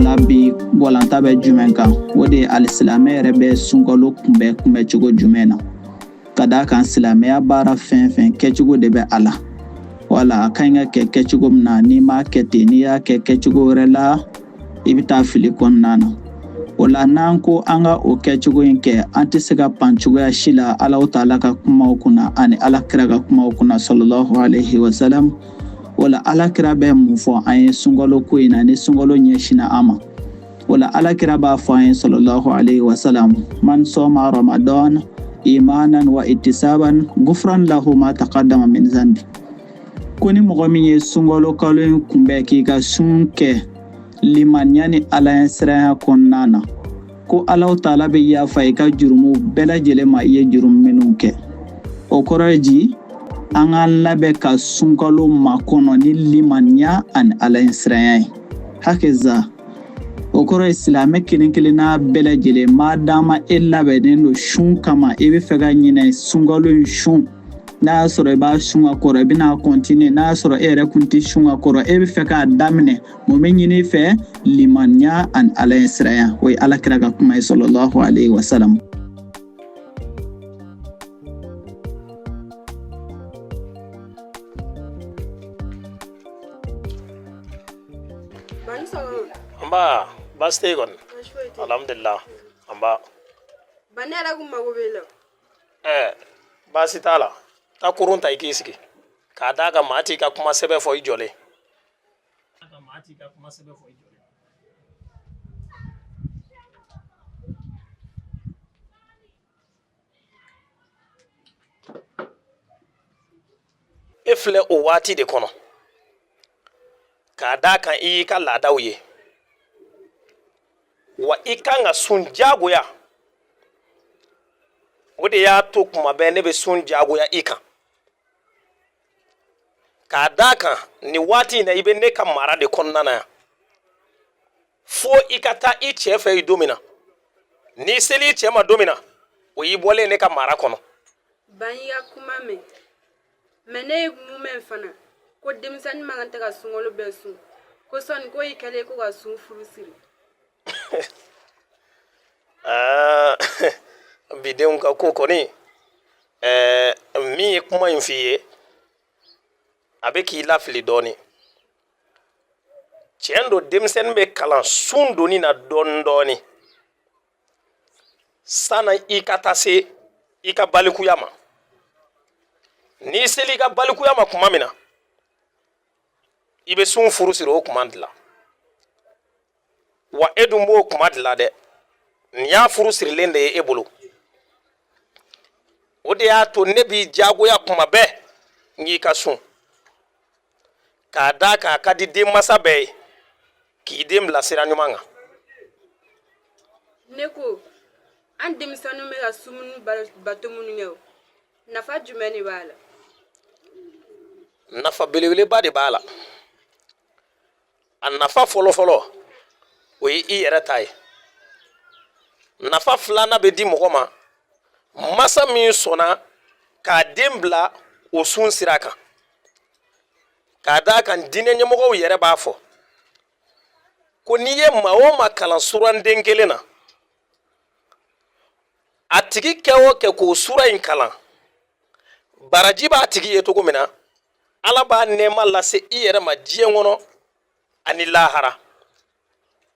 la bi walanta bɛ jumɛn kan? O de ye alisilamɛ yɛrɛ bɛ sunkalo kunbɛn kunbɛncogo jumɛn na, ka d'a kan silamɛya baara fɛn fɛn kɛcogo de bɛ a la. Wala a ka ɲi ka kɛ kɛcogo min na, n'i m'a kɛ ten, n'i y'a kɛ kɛcogo wɛrɛ la, i bɛ taa fili kɔnɔna na. O la, n'an ko an ka o kɛcogo in kɛ, an tɛ se ka pan cogoya si la Alahu taala ka kumaw kunna ani Ala kira ka kumaw kunna, sallallahu alaihi wasalam. O la, Ala kira bɛ mun fɔ an ye sunkalo ko in na, ni sunkalo ɲɛsinna an ma? O la, Ala kira b'a fɔ an ye, sallallahu alaihi wasalam: man sɔma ramadan imanan wa ittisaban gufran lahu ma taqaddama min zambi. Ko ni mɔgɔ min ye sunkalo kalo in kunbɛn k'i ka sun kɛ limaniya ni Ala ɲɛsiranya kɔnɔna na, ko Alahu taala bɛ yafa i ka jurumu bɛɛ lajɛlen ma, i ye jurumu minnu kɛ. O kɔrɔ ye di? An k'an labɛn ka sunkalo makɔnɔ ni limaniya ani Ala ɲɛsiranya ye. Hakeza, o kɔrɔ ye silamɛ kelen kelenna bɛɛ lajɛlen, maa dama e labɛnnen don sun kama, i bɛ fɛ ka ɲinɛ sunkalo in sun, n'a y'a sɔrɔ i b'a sun ka kɔrɔ, i bɛna kɔntine. N'a y'a sɔrɔ e yɛrɛ kun tɛ sun ka kɔrɔ, e bɛ fɛ k'a daminɛ, mun bɛ ɲini i fɛ? Limaniya ani Ala ɲɛsiranya. O ye Ala kira ka kuma ye, sallallahu alaihi wasalam. Nba, baasi tɛ yen kɔni? Alhamdulillah, nba. Ba, ne yɛrɛ kun mago b'e la. Ɛɛ, baasi t'a la. Taa kurun ta, i k'i sigi, k'a d'a kan maa t'i ka kuma sɛbɛ fɔ i jɔlen. E filɛ o waati de kɔnɔ, k'a d'a kan i y'i ka laadaw ye wa i kan ka sun jagoya. O de y'a to kuma bɛɛ ne bɛ sun jagoya i kan, k'a d'a kan nin waati in na, i bɛ ne ka mara de kɔnɔna na yan, fo i ka taa i cɛ fɛ yen don min na. N'i seli i cɛ ma don min na, o y'i bɔlen ne ka mara kɔnɔ. Ba, n y'i ka kuma mɛn, mɛ ne ye mun mɛn fana, ko denmisɛnnin man kan tɛ ka sunkalo bɛɛ sun, ko sɔni ko i kɛlen ko ka sun furu siri. Aa, bidenw ka ko kɔni. Ɛɛ, min ye kuma in f'i ye, a bɛ k'i lafili dɔɔnin. Tiɲɛ don, denmisɛnnin bɛ kalan sun donni na dɔɔnin dɔɔnin sanni i ka taa se i ka balikuya ma. N'i seli i ka balikuya ma tuma min na, i bɛ sun furu siri o kuma de la. Wa e dun b'o kuma de la dɛ, nin y'a furu sirilen de ye e bolo. O de y'a to ne b'i jagoya kuma bɛɛ n k'i ka sun, k'a d'a kan a ka di denmasa bɛɛ ye k'i den bila sira ɲuman kan. Ne ko an denmisɛnninw bɛ ka sun bato minnu kɛ, o nafa jumɛn de b'a la? Nafa belebeleba de b'a la. A nafa fɔlɔfɔlɔ, o ye i yɛrɛ ta ye. Nafa filanan bɛ di mɔgɔ ma, masa min sɔnna k'a den bila o sun sira kan, k'a d'a kan diinɛ ɲɛmɔgɔw yɛrɛ b'a fɔ ko n'i ye maa o maa kalan suranden kelen na, a tigi kɛ o kɛ k'o sura in kalan, baraji b'a tigi ye cogo min na, Ala b'a nɛɛma lase i yɛrɛ ma diɲɛ kɔnɔ ani lahara.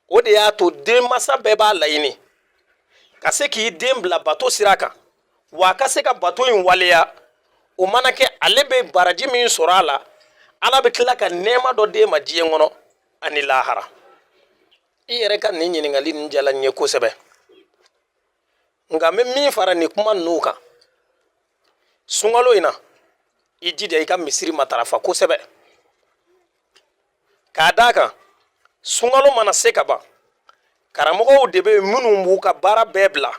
O de y'a to denmasa bɛɛ b'a laɲini ka se k'i den bila bato sira kan, wa a ka se ka bato in waleya. O mana kɛ, ale bɛ baraji min sɔrɔ a la, Ala bɛ tila ka nɛɛma dɔ d'e ma diɲɛ kɔnɔ ani lahara. I yɛrɛ ka nin ɲininkali nin diyara n ye kosɛbɛ, nka n bɛ min fara nin kuma ninnu kan, sunkalo in na, i jija i ka misiri matarafa kosɛbɛ, k'a d'a kan sunkalo mana se ka ban, karamɔgɔw de bɛ yen minnu b'u ka baara bɛɛ bila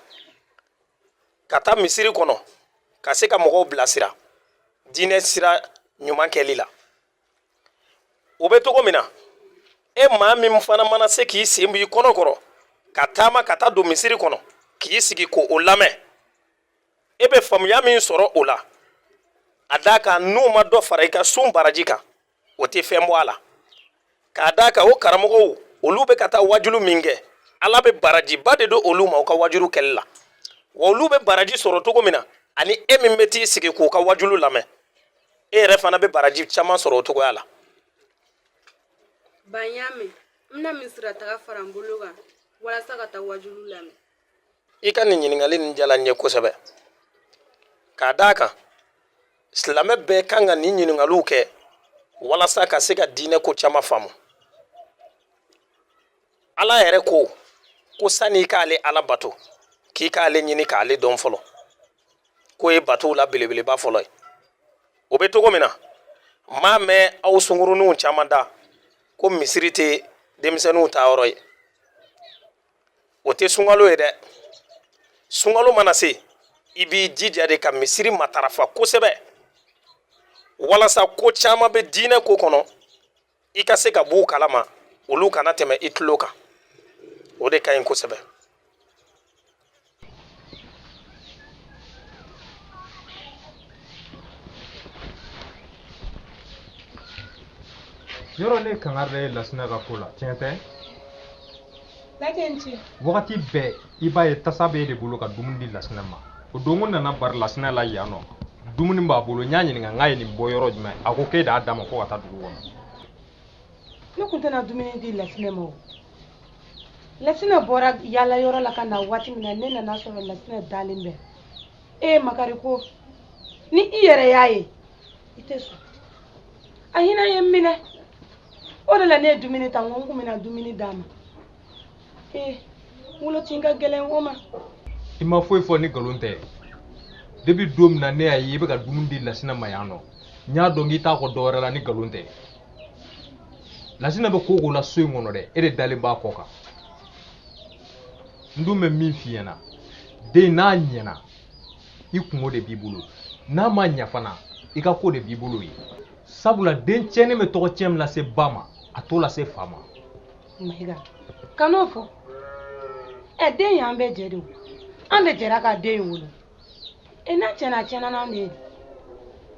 ka taa misiri kɔnɔ ka se ka mɔgɔw bilasira diinɛ sira ɲuman kɛli la. O bɛ cogo min na, e maa min fana mana se k'i sen b'i kɔnɔ kɔrɔ ka taama ka taa don misiri kɔnɔ k'i sigi k'o lamɛn, e bɛ faamuya min sɔrɔ o la, a d'a kan n'o ma dɔ fara i ka sun baraji kan, o tɛ fɛn bɔ a la, k'a d'a kan o karamɔgɔw Olu bɛ ka taa wajulu min kɛ, Ala bɛ barajiba de don olu ma u ka wajulu kɛli la. Wa olu bɛ baraji sɔrɔ cogo min na, ani e min bɛ t'i sigi k'u ka wajulu lamɛn, e yɛrɛ fana bɛ baraji caman sɔrɔ o cogoya la. Ba, n y'a mɛn. N bɛna misira taga fara n bolo kan walasa ka taa wajulu lamɛn. I ka nin ɲininkali nin diyara n ye kosɛbɛ, k'a d'a kan silamɛ bɛɛ kan ka nin ɲininkaliw kɛ walasa ka se ka diinɛ ko caman faamu. Ala yɛrɛ ko ko sani i k'ale Ala bato, k'i k'ale ɲini k'ale dɔn fɔlɔ, k'o ye batow la belebeleba fɔlɔ ye. O bɛ cogo min na, n m'a mɛn aw sunkuruninw caman da ko misiri tɛ denmisɛnninw ta yɔrɔ ye. O tɛ sunkalo ye dɛ. Sunkalo mana se, i b'i jija de ka misiri matarafa kosɛbɛ, walasa ko caman bɛ diinɛ ko kɔnɔ, i ka se ka b'u kalama, olu kana tɛmɛ i tulo kan. O de ka ɲi kosɛbɛ. Yɔrɔ ne kangari da ye Lasinɛ ka ko la, tiɲɛ tɛ? Lajɛ n ci. Wagati bɛɛ i b'a ye tasa b'e de bolo ka dumuni di Lasinɛ ma. O don ko nana bari Lasinɛ la yan nɔ, dumuni b'a bolo. N y'a ɲininka n k'a ye nin bɔ yɔrɔ jumɛn, a ko k'e de y'a d'a ma ko ka taa dugu kɔnɔ. Ne kun tɛna dumuni di Lasinɛ ma o. Lasinɛ bɔra yaala yɔrɔ la ka na waati min na, ne nana sɔrɔ Lasinɛ dalen bɛ. E Makari, ko ni i yɛrɛ y'a ye, i tɛ sɔn. A hinɛ ye n minɛ, o de la ne ye dumuni ta. N ko n kun bɛna dumuni d'a ma. Ee, wolo tin ka gɛlɛn o ma. I ma foyi fɔ ni nkalon tɛ. Depuis don min na ne y'a ye i bɛ ka dumuni di Lasinɛ ma yan nɔ, n y'a dɔn k'i t'a kɔ dɔwɛrɛ la ni nkalon tɛ. Lasinɛ bɛ ko o ko la so in kɔnɔ dɛ, e de dalen b'a kɔ kan. N dun bɛ min f'i ɲɛna, den n'a ɲɛna, i kungo de b'i bolo, n'a ma ɲa fana, i ka ko de b'i bolo ye. Sabula den tiɲɛnen bɛ tɔgɔ tiɲɛ min lase ba ma, a t'o lase fa ma. Mayiga, kan'o fɔ. Ɛ, den y'an bɛɛ jɛ de o. An de jɛra ka den in wolo. E, n'a tiɲɛna, a tiɲɛna n'an de ye,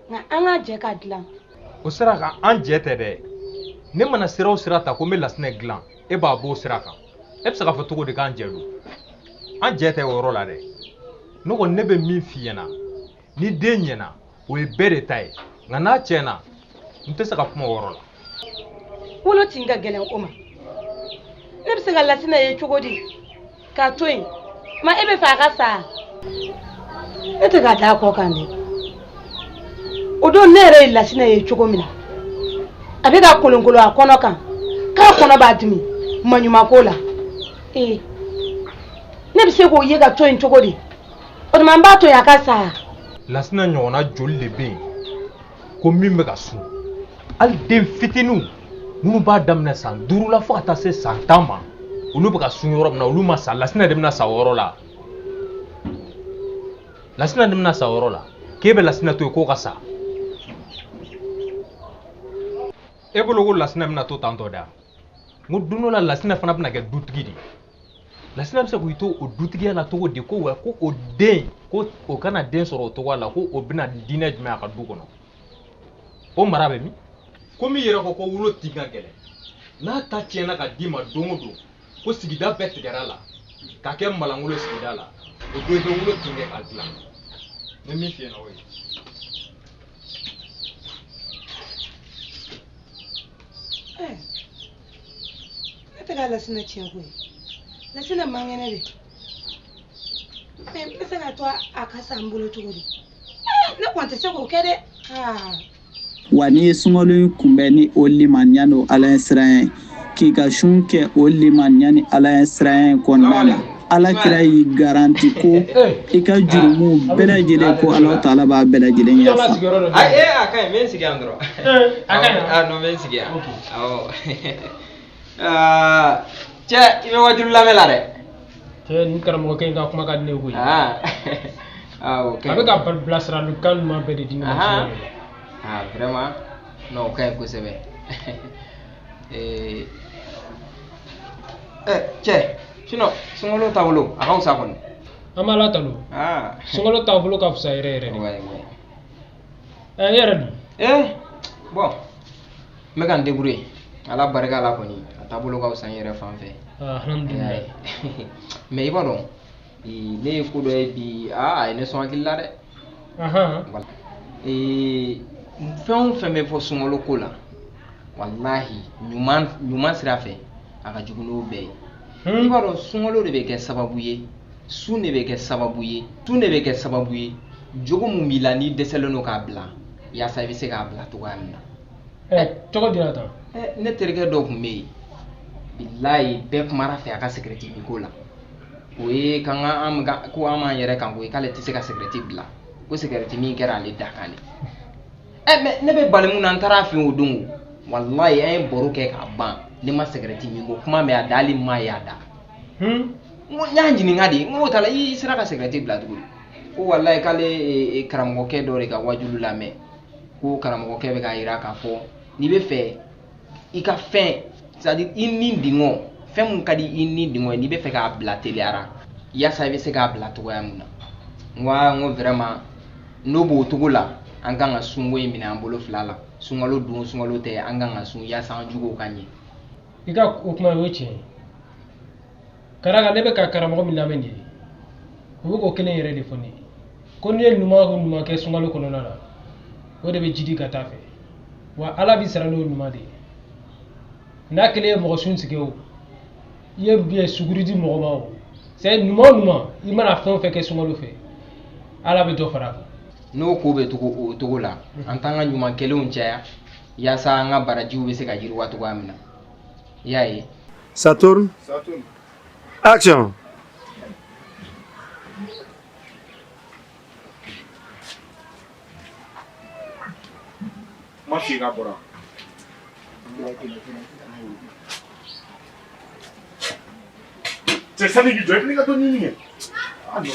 nka an ka jɛ ka dilan. O sira kan, an jɛ tɛ dɛ. Ne mana sira o sira ta ko n bɛ Lasinɛ dilan, e b'a b'o sira kan. E bɛ se k'a fɔ cogo di k'an jɛ don? An jɛ tɛ o yɔrɔ la dɛ. Ne kɔni, ne bɛ min f'i ɲɛna, ni den ɲɛna, o ye bɛɛ de ta ye, nka n'a tiɲɛna, n tɛ se ka kuma o yɔrɔ la. Wolo tin ka gɛlɛn o ma. Ne bɛ se ka Lasinɛ ye cogo di k'a to yen? Ma e bɛ fɛ a ka sa? Ne tɛ ka da a kɔ kan dɛ. O don ne yɛrɛ ye Lasinɛ ye cogo min na, a bɛ ka kolonkolon a kɔnɔ kan k'a kɔnɔ b'a dimi maɲumanko la. Ee, ne bɛ se k'o ye ka to yen cogo di? O tuma n b'a to yen a ka sa. Lasinɛ ɲɔgɔnna joli de bɛ yen ko min bɛ ka sun? Hali den fitininw minnu b'a daminɛ san 5 la fo ka taa se san 10 ma, olu bɛ ka sun yɔrɔ min na, olu ma sa. Lasinɛ de bɛna sa o yɔrɔ la. Lasinɛ de bɛna sa o yɔrɔ la. K'e bɛ Lasinɛ to yen k'o ka sa, e bolo ko Lasinɛ bɛna to tan tɔ da? N ko don dɔ la Lasinɛ fana bɛna kɛ dutigi de ye. Lasinɛ bɛ se k'i to o dutigiya la cogo di ko wa ko o den, ko o kana den sɔrɔ o cogoya la, ko o bɛna diinɛ jumɛn a ka du kɔnɔ? O mara bɛ min? Komi i yɛrɛ ko ko wolo tin ka gɛlɛn, n'a ta tiɲɛna ka d'i ma don o don, ko sigida bɛɛ tigɛra la k'a kɛ malangolo sigida la, o don i bɛ wolo tin kɛ k'a dilan. N bɛ min f'i ɲɛna, o ye. Ne tɛ ka Lasinɛ tiɲɛ koyi. Lasinɛ man kɛnɛ de, mɛ n bɛ se ka to a ka sa n bolo cogo di? Ne kɔni tɛ se k'o kɛ dɛ. Wa n'i ye sunkalo in kunbɛn ni o limaniya n'o Ala ɲɛ siran ye, k'i ka sun kɛ o limaniya ni Ala ɲɛ siran ye kɔnɔna la, Ala kira y'i garanti ko i ka jurumuw bɛɛ lajɛlen, ko Ala taala b'a bɛɛ lajɛlen yafa. Ayi, a ka ɲi, n bɛ n sigi yan dɔrɔn. A ka ɲi. Ah non, n bɛ n sigi yan. Awɔ. Ah, cɛ, i bɛ wajulu lamɛn la dɛ. Cɛ, nin karamɔgɔkɛ in ka kuma ka di ne ye koyi. Ah, ah, o ka ɲi. A bɛ ka bilasiralikan ɲuman bɛɛ de di ne ma tiɲɛ yɛrɛ la. Ah, vraiment, non, o ka ɲi kosɛbɛ. Eh, eh, cɛ, sinon sunkalo taabolo a ka fisa kɔni. An b'Ala tanu. Ah. Sunkalo taabolo ka fisa yɛrɛ yɛrɛ de. Ouais, ouais. Ɛ, e yɛrɛ dun? Eh, bon, n bɛ ka n débrouiller. Ala barika la kɔni. A taabolo ka fisa n yɛrɛ fan fɛ. Alhamdulilayi. Mais i b'a dɔn, ne ye ko dɔ ye bi, a ye ne sɔn hakili la dɛ. Voilà. Fɛn o fɛn bɛ fɔ sunkalo ko la, walahi ɲuman sira fɛ, a ka jugu n'o bɛɛ ye. I b'a dɔn sunkalo de bɛ kɛ sababu ye, sun de bɛ kɛ sababu ye, sun de bɛ kɛ sababu ye, jogo mun b'i la n'i dɛsɛlen don k'a bila, yaasa i bɛ se k'a bila cogoya min na. Cogo di la tan? Ne terikɛ dɔ tun bɛ yen, bilayi bɛɛ kumara fɛ a ka sigɛrɛti min ko la. O ye k'an ka an ka ko an m'an yɛrɛ kan koyi, k'ale tɛ se ka sigɛrɛti bila, ko sigɛrɛti min kɛra ale da kan de. Mais ne bɛ bali mun na, n taara a fɛ yen o don o, walayi an ye baro kɛ k'a ban, ne ma sigɛrɛti min ko kuma mɛn a da, hali maa y'a da. N ko n y'a ɲininka de, n ko o ta la i sera ka sigɛrɛti bila cogo di? Ko walayi k'ale karamɔgɔkɛ dɔ de ka wajulu lamɛn, ko karamɔgɔkɛ bɛ k'a yira k'a fɔ n'i bɛ fɛ i ka fɛn, c'est à dire i ni dingɔ, fɛn mun ka di i ni dingɔ ye, n'i bɛ fɛ k'a bila teliyara, yaasa i bɛ se k'a bila cogoya mun na. N ko vraiment n'o b'o cogo la, an kan ka sunko in minɛ an bolo fila la. Sunkalo don, sunkalo tɛ, an kan ka sun yaasa an juguw ka ɲɛ. I ka o kuma o ye tiɲɛ ye. Ka d'a kan ne bɛ ka karamɔgɔ min lamɛn nin ye, o bɛ k'o kelen yɛrɛ de fɔ ne ye. Ko n'i ye ɲuman o ɲuman kɛ sunkalo kɔnɔna la, o de bɛ jidi ka taa fɛ. Wa Ala b'i sara n'o ɲuman de ye. N'a kɛlen ye mɔgɔ sun tigɛ o, i ye suguri di mɔgɔ ma o, c'est ɲuman o ɲuman i mana fɛn o fɛn kɛ sunkalo fɛ, Ala bɛ dɔ fara a kan. N'o ko bɛ togo o cogo la, an t'an ka ɲuman kɛlenw caya yaasa an ka barajiw bɛ se ka yiriwa cogoya min na. I y'a ye. Ça tourne. Ça tourne. Action. Ma f'i ka bɔra. Cɛ sani k'i jɔ, i fana ka dɔ ɲini kɛ. Ah non.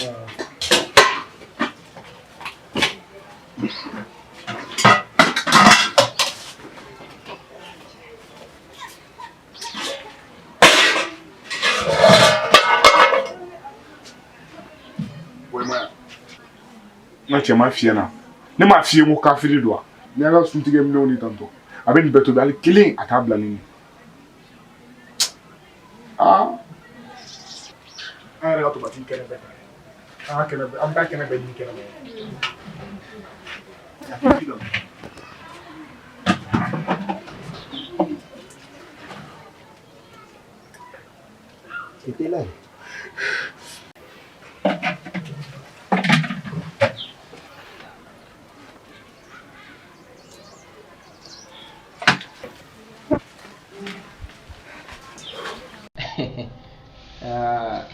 N ka cɛ ma fiyɛ na, ne m'a f'i ye ko kafiri don wa? N'i y'a ka suntigɛ minɛnw ni tantɔ, a bɛ nin bɛɛ tobi, hali kelen a t'a bila ne ɲɛ. Aa, an yɛrɛ ka tomati kɛnɛ bɛɛ ta, an ka kɛnɛ bɛɛ, an bɛ taa kɛnɛ bɛɛ ɲini kɛnɛ ma. C'était là.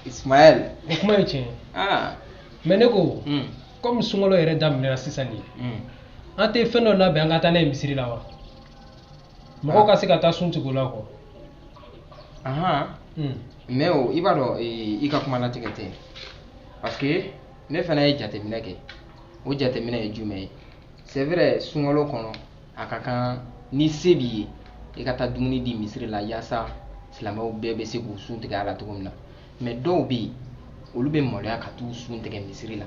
Ismaël. O kuma ye tiɲɛ ye. Mais ne ko, comme sunkalo yɛrɛ daminɛna sisan nin ye, an tɛ fɛn dɔ labɛn an ka taa n'a ye misiri la wa? Mɔgɔw ka se ka taa sun tigɛ o la quoi. Mais o i b'a dɔn i ka kuma latigɛ tɛ, parce que ne fana ye jateminɛ kɛ. O jateminɛ ye jumɛn ye? C'est vrai, sunkalo kɔnɔ a ka kan ni se b'i ye i ka taa dumuni di misiri la yaasa silamɛw bɛɛ bɛ se k'u sun tigɛ a la cogo min na. Mais dɔw bɛ yen, olu bɛ maloya ka t'u sun tigɛ misiri la.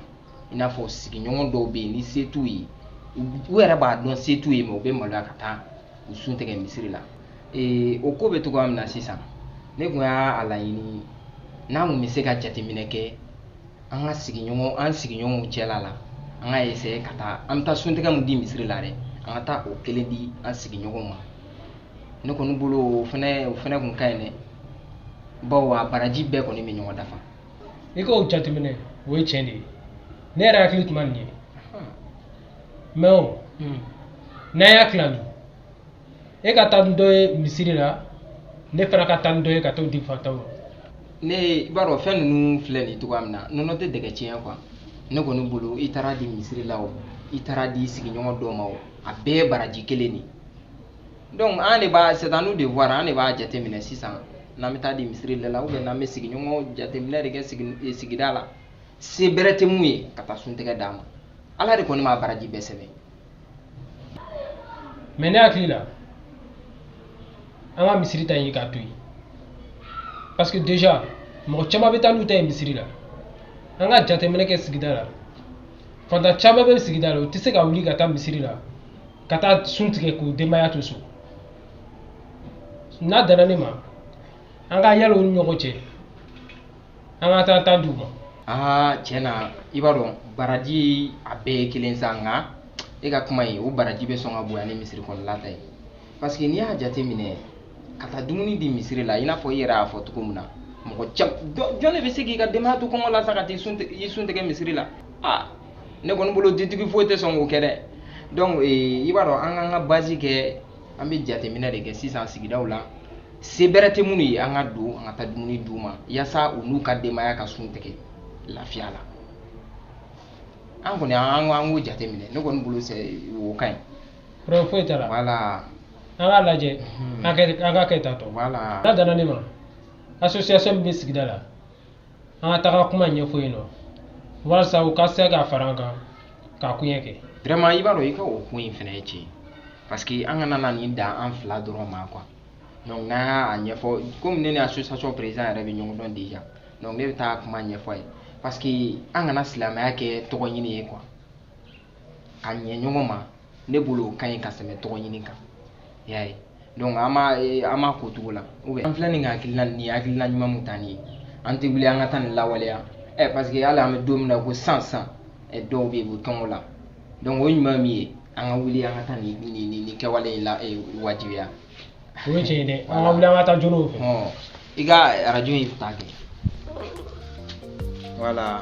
I n'a fɔ sigiɲɔgɔn dɔw bɛ yen, ni se t'u ye, u yɛrɛ b'a dɔn se t'u ye, mais u bɛ maloya ka taa u sun tigɛ misiri la. O ko bɛ cogoya min na sisan, ne kun y'a laɲini n'a kun bɛ se ka jateminɛ kɛ an ka sigiɲɔgɔn, an sigiɲɔgɔnw cɛla la, an ka essayer ka taa, an bɛ taa suntigɛ mun di misiri la dɛ, an ka taa o kelen di an sigiɲɔgɔnw ma. Ne kɔni bolo o fɛnɛ kun ka ɲi dɛ, bawo a baraji bɛɛ kɔni bɛ ɲɔgɔn dafa. I k'o jateminɛ, o ye tiɲɛ de ye. Ne yɛrɛ hakili tun ma nin ye. Mais o, n'an y'a tila dun, e ka taa ni dɔ ye misiri la, ne fana ka taa ni dɔ ye ka t'o di fantanw ma. Ne i b'a dɔn fɛn ninnu filɛ nin cogoya min na, nɔnɔ tɛ dɛgɛ tiɲɛ quoi. Ne kɔni bolo i taara di misiri la o, i taara di sigiɲɔgɔn dɔ ma o, a bɛɛ ye baraji kelen de ye. Donc an de b'a, c'est à nous de voir, an de b'a jateminɛ sisan n'an bɛ taa di misiri de la ou bien n'an bɛ sigiɲɔgɔn jateminɛ de kɛ sigida la. Se bɛrɛ tɛ mun ye ka taa suntigɛ d'a ma. Ala de kɔni b'a baraji bɛɛ sɛbɛn. Mais ne hakili la, an ka misiri ta in k'a to yen. Parce que déjà, mɔgɔ caman bɛ taa n'u ta ye misiri la. An ka jateminɛ kɛ sigida la. Fantan caman bɛ sigida la, u tɛ se ka wuli ka taa misiri la, ka taa sun tigɛ k'u denbaya to so. N'a danna ne ma, An ka yala u ni ɲɔgɔn cɛ, an ka taa tan d'u ma. Aa, tiɲɛ na, i b'a dɔn, baraji a bɛɛ ye kelen sa, nka e ka kuma in, o baraji bɛ sɔn ka bonya ni misiri kɔnɔla ta ye, parce que n'i y'a jateminɛ ka taa dumuni di misiri la, i n'a fɔ i yɛrɛ y'a fɔ cogo min na, mɔgɔ caman, jɔn de bɛ se k'i ka denbaya to kɔngɔ la sa ka t'i sun i sun tigɛ misiri la? Aa, ne kɔni bolo, dutigi foyi tɛ sɔn k'o kɛ dɛ. Donc i b'a dɔn, an k'an ka base kɛ, an bɛ jateminɛ de kɛ sisan sigidaw la, se bɛrɛ tɛ minnu ye, an ka don, an ka taa dumuni d'u ma, yaasa u n'u ka denbaya ka sun tigɛ lafiya la. An kɔni, an k'o jateminɛ, ne kɔni bolo, o ka ɲi. Problème foyi t'a la. Voilà. An k'a lajɛ, an ka kɛ tan tɔ. Voilà. N'a danna ne ma, association min bɛ sigida la, an ka taga kuma ɲɛfɔ yen nɔ, walasa u ka se ka fara an kan k'a koɲɛ kɛ. Vraiment, i b'a dɔn, i ka o ko in fana ye tiɲɛ, parce que an kana na nin dan an fila dɔrɔn ma, quoi. Donc n'an y'a ɲɛfɔ, komi ne ni association président yɛrɛ bɛ ɲɔgɔn dɔn déjà, donc ne bɛ taa kuma ɲɛfɔ a ye, parce que an kana silamɛya kɛ tɔgɔ ɲini ye, quoi. Ka ɲɛ ɲɔgɔn ma, ne bolo, o ka ɲi ka tɛmɛ tɔgɔ ɲini kan, i y'a ye. Donc an b'a k'o cogo la, ou bien an filɛ nin ka hakilina nin, hakilina ɲuman mun ta nin ye, an tɛ wuli an ka taa nin lawaleya ɛ, parce que hali an bɛ don min na ko sisan sisan ɛ, dɔw bɛ yen, u bɛ kɔngɔ la. Donc o ɲuman min ye, an ka wuli an ka taa nin kɛwale in la wajibiya. O ye tiɲɛ ye dɛ, an ka wuli an ka taa joona o fɛ. I ka arajo in ta kɛ, voilà.